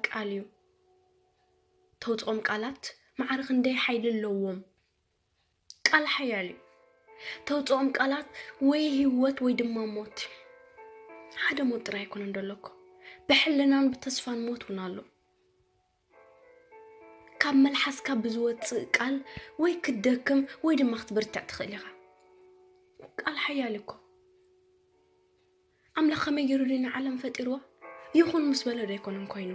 ቃል እዩ። ተውፅኦም ቃላት ማዕረ ክንደይ ሓይሊ ኣለዎም። ቃል ሓያል እዩ። ተውፅኦም ቃላት ወይ ህይወት ወይ ድማ ሞት። ሓደ ሞት ጥራይ ኣይኮነን ደለኮ፣ ብሕልናን ብተስፋን ሞት እውን ኣሎ። ካብ መልሓስካ ብዝወፅእ ቃል ወይ ክትደክም ወይ ድማ ክትብርትዕ ትኽእል ኢኻ። ቃል ሓያል እኮ። ኣምላኽ ከመይ ገይሩ ድዩ ንዓለም ፈጢርዋ? ይኹን ምስ በሎ ዶ ኣይኮነን ኮይኑ?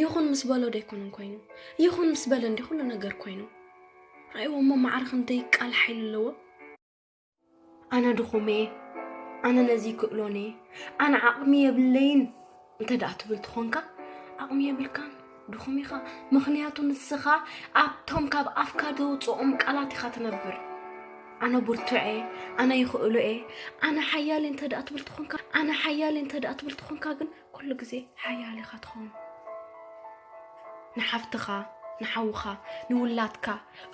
ይኹን ምስ በሎ ዶ ኣይኮነን ኮይኑ? ይኹን ምስ በለ እንዲ ኩሉ ነገር ኮይኑ። ራእይዎ እሞ ማዕረ ክንደይ ቃል ሓይሊ ኣለዎ። ኣነ ድኹም እየ፣ ኣነ ነዚ ይክእሎን እየ፣ ኣነ ዓቕሚ የብለይን እንተ ደኣ ትብል ትኾንካ፣ ዓቕሚ የብልካን፣ ድኹም ኢኻ። ምኽንያቱ ንስኻ ኣብቶም ካብ ኣፍካ ደውፅኦም ቃላት ኢኻ ትነብር። ኣነ ብርቱዕ እየ፣ ኣነ ይኽእሎ እየ፣ ኣነ ሓያል እየ እንተ ደኣ ትብል ትኾንካ፣ ኣነ ሓያል እየ እንተ ደኣ ትብል ትኾንካ ግን ኩሉ ግዜ ሓያል ኢኻ ትኸውን። ንሓፍትኻ፣ ንሓውኻ፣ ንውላድካ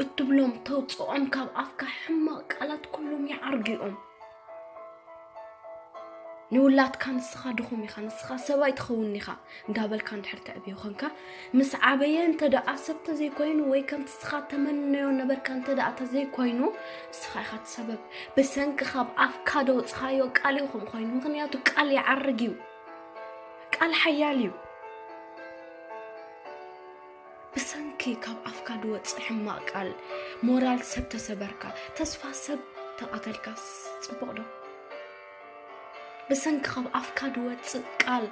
እትብሎም ተውፅኦም ካብ ኣፍካ ሕማቕ ቃላት ኩሎም ይዓርጉ እዮም። ንውላድካ ንስኻ ድኹም ኢኻ፣ ንስኻ ሰብኣይ ትኸውን ኢኻ እንዳበልካ እንድሕር ተዕብዮ ኾንካ፣ ምስ ዓበየ እንተ ደኣ ሰብ ተዘይኮይኑ ወይ ከምቲ ንስኻ ተመነዮ ነበርካ እንተ ደኣ ተዘይኮይኑ፣ ንስኻ ኢኻ እቲ ሰበብ። ብሰንኪ ካብ ኣፍካ ደውፅኻዮ ቃል እዩ ከምኡ ኮይኑ። ምኽንያቱ ቃል ይዓርግ እዩ። ቃል ሓያል እዩ። ብሰንኪ ካብ ኣፍካ ድወፅእ ሕማቕ ቃል ሞራል ሰብ ተሰበርካ፣ ተስፋ ሰብ ተቐተልካስ ፅቡቕ ዶ? ብሰንኪ ካብ ኣፍካ ድወፅእ ቃል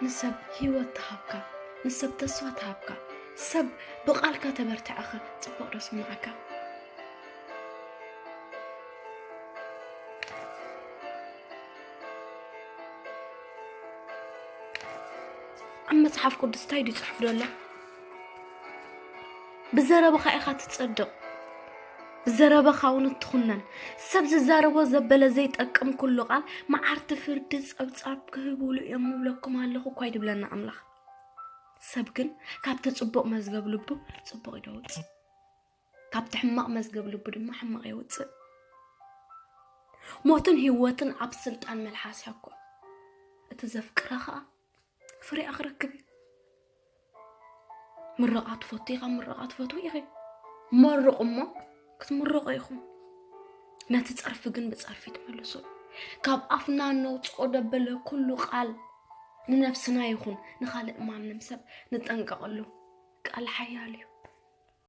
ንሰብ ህይወት ተሃብካ፣ ንሰብ ተስፋ ተሃብካ፣ ሰብ ብቓልካ ተበርትዐኸ ፅቡቕ ዶ ስምዓካ? ኣብ መጽሓፍ ቅዱስ እንታይ ድዩ ጽሑፍ ዘሎ? ብዘረባኻ ኢኻ ትጸድቕ፣ ብዘረባኻ እውን እትኹነን። ሰብ ዝዛረቦ ዘበለ ዘይጠቅም ኩሉ ቃል መዓርቲ ፍርዲ ጸብጻብ ክህብሉ እዮም እብለኩም ኣለኹ እኳ ይድብለና ኣምላኽ። ሰብ ግን ካብቲ ጽቡቕ መዝገብ ልቡ ጽቡቕ ይደውጽ፣ ካብቲ ሕማቕ መዝገብ ልቡ ድማ ሕማቕ የውጽእ። ሞትን ህይወትን ኣብ ስልጣን መልሓስ እያ እኮ። እቲ ዘፍቅራ ኸኣ ፍሬኣ ክረክብ እዩ። ምርቓ ትፈቱ ኢኻ፣ ምርቓ ትፈትዊ ኢኺ። መርቑ እሞ ክትምረቑ ኢኹም። ነቲ ጸርፊ ግን ብጸርፊ ትመልሱ። ካብ ኣፍና ነውጽኦ ደበለ ኩሉ ቃል ንነፍስና ይኹን ንኻልእ ማንም ሰብ ንጠንቀቐሉ። ቃል ሓያል እዩ።